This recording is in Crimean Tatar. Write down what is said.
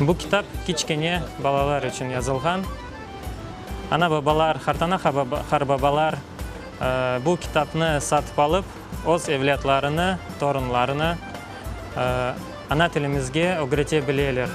Bu kitap kiçkene balalar içün yazılğan. Ana-babalar, qartana-qarbabalar bu kitapnı satıp alıp, öz evlâtlarını, torunlarını ana tilimizge ögrete bileler.